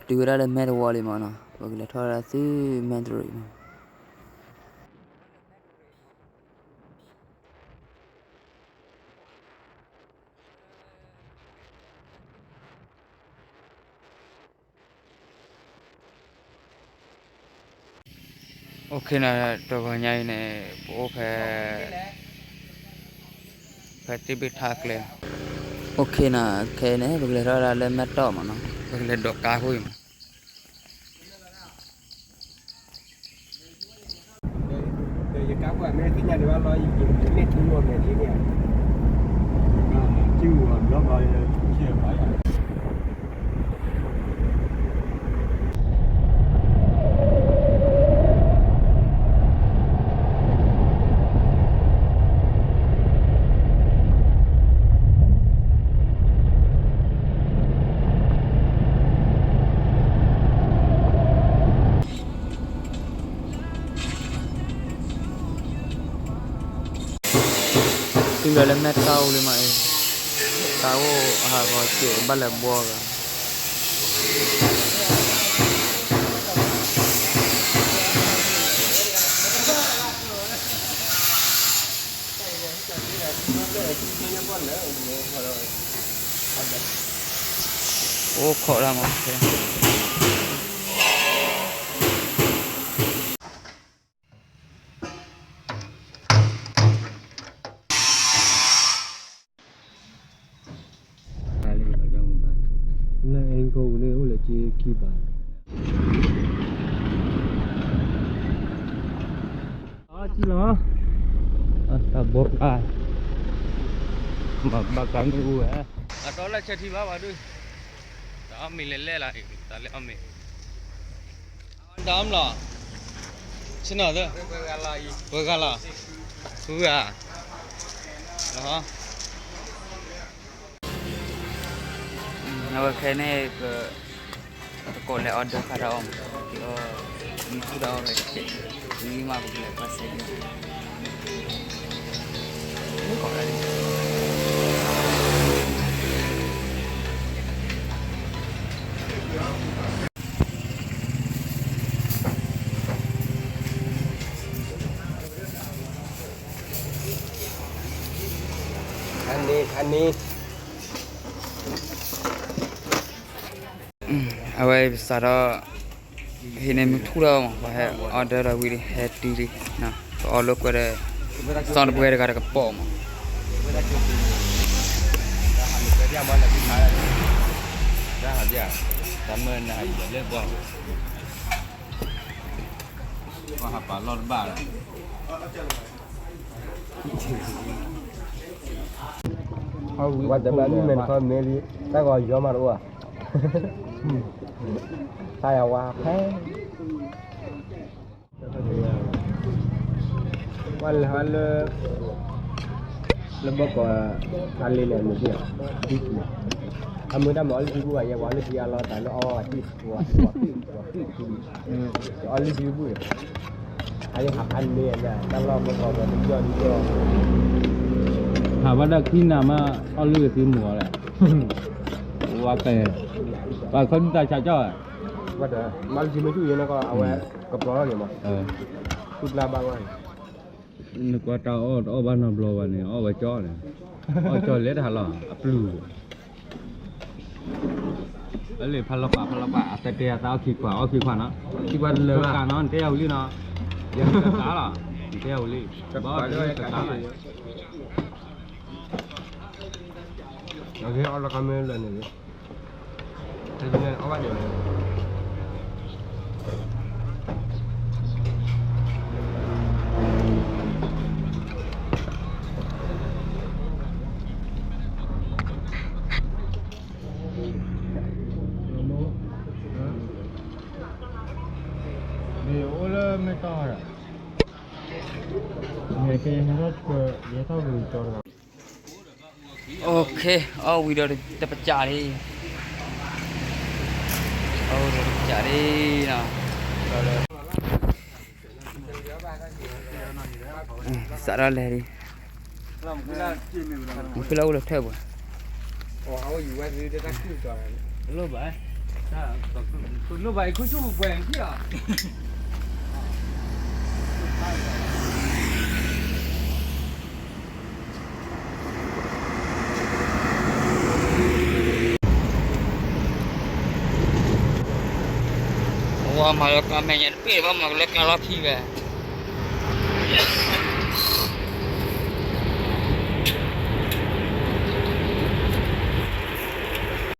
တုၤဝဲဒၣ်လၢမဲၢ်တဝီလံမးနီၤ, ပကလဲၤထီၣ်ဝဲဒၣ်ဆူမဲၢ်တရံးမး. OK နီၤ, တဂီၤညါအံၤန့ၣ် ပအိၣ်ဖဲ ဖဲသ့ၣ်ဘ့ၣ်ထါကျဲ. OK နီၤ, ခဲအံၤန့ၣ် ပကလဲၤထီၣ်ဝဲဒၣ်လၢမဲၢ်တီၢ်မးနီၤ, ပကလဲၤဒိးကါအဃိအံၤမး. ဒီးယကါကွၢ်မ့ၢ်သ့ၣ်ညါဒံးဘၣ်လီၤ, ယမ့ၢ်ထူအီၤမဲာ်ဒ်န့ၣ်ဧါ. ကၠူအီၤဘျီဘျီ, ကၠူအီၤဘျီဘျီ. တုၤလီၤလၢမဲၢ်တီၢ်လံမး, တၢ်အိၣ်အဟးဂီၤစဲး ဘၣ်လဲၤဘှီဂၤ. အိၣ်ခိးဒၣ်မး. လၢအဲကီၢ်ပူၤန့ၣ် အိၣ်လၢက့ခံဘး. အီၣ်ကံလီၤ, တၢ်ဘီကါ, ဘၣ်ကါမ့ၣ်အူဝဲ, အတီလၢဆၢထံဘၣ်ဘၣ်ဒုး, တၢ်အီၣ်မ့ၤလဲၤလဲၣ်လီၤ, တၢ်လဲၤအီၣ်မ့ၤ, တၢ်အီၣ်မ့ၤလီၤ, ဆ့ၣ်နီၤသၢ, ပှဲၤဂၤလီၤ, ဃုဂၤ, လီၤ. အဝဲခဲန့ၣ် ပတကိးလဲၤ order ဖးတၢ်အီၣ်မး, က့ၤအီၣ်မ့ၤထူၣ်တၢ်အီၣ်ဝဲ, ဝံၤမးပကလဲၤကွၢ်စဲး, ကိးဒၣ်လံ. ခါန့ၣ်, ခါန့ၣ်, အဝဲပစးထီၣ် ဟံးန့ၢ်မ့ၤထူၣ်ဒီးမး, ပှၤဟဲ order ဒီးဝံၤလံ ဟဲတံၢ်လံ, ပအီၣ်လိာ်ကွဲဒီး စီၤတပှဲၤတဂၤတကပီၤမး. တၢ်ဟးပာ်လီၢ်တဘၣ်လီၤ. ပှၤတဘၣ်မ့ၢ်မဲာ်တခီမ့ၢ်လံ, တၢ်ဂီၤယီၤမးတအိၣ်ဧါ, တၢ်ယၤဝါဖဲ ပှၤလဲၤဟးလၢ လၢဘီကီး အလ့ၤန့ၣ် မ့ၢ်ဒ်, အမ့ၢ်တၢ်မၤအီၣ်လၢထံဘူၣ်ဘၣ်ယဲ, ပှၤလၢထံအလီၤတၢ်လၢအီၣ်ဝဲထံ, အီၣ်လၢထံဘူၣ်, အလ့ၤထံဘူၣ်, အယဲဟးဖးန့ၣ်, တၢ်လီၢ်ဘီကီး ပှၤတယီၢ်တယီၢ်, ဟးဘၣ်တၢ်ခံနၤမး အီၣ်လၢကသံမူၤအီၤလဲၣ်, ဝါကဲ, ပှၤခီဒုတၢ်ဆးကၠီၣ်, မၤလၢထံမ့ၢ်ဆူၣ်ယဲန့ၣ်ကီး အဝဲကပျီထီၣ်က့ၤမး, ဆူၣ်ကျါဘၣ်ဝဲ နကွၢ်တၢ်အီၣ်တအီၣ်ဘၣ်နီတဘျီဘၣ်န့ၣ် အီၣ်ဝဲကၠီန့ၣ်, အီၣ်ကၠီလဲၤတဟးလီၤ အပျုၢ်, အလ့ၤဖးလီၤပာ် ဖးလီၤပာ် အတဲတဲအသးအီၣ်ခံခွါ အီၣ်ခံခွါနီၤ, ခံခွါတလၢဘၣ်နီၤ နတဲယၤဝံၤလံနီၤ, ယကသးလီၤ, နတဲယၤဝံၤလံ, ဘၣ်ကသးလီၤ, အီၣ်လီၤခါမ့ၢ်လၢာ်န့ၣ် အိၣ်လၢမဲၢ်တီၢ်ဒီး န့ၣ်က့ၤဟဲထီၣ်ဆှၢ ယဲထီၣ်ဂုၤကၠီတဂၤ OK, အီၣ်ဝံၤဒီးတပစးလံ, အီၣ်ဝံၤဒီးတပစးလံနီၤ, စးထီၣ်လဲၤလံ, မ့ၢ်ဖဲလၢအိၣ်လၢထၢၣ်ပူၤ, လိၣ်ဘၣ်, ကလိၣ်ဘၣ်အံၤခိၣ်ဆူၣ်ပှဲၤပှဲၤထံၣ်အီၤ ဝဲမၤလၢကါမဲာ်ညါတပ့ၢ် ဘၣ်မၤကလၢကါလီၢ်ခံဝဲ.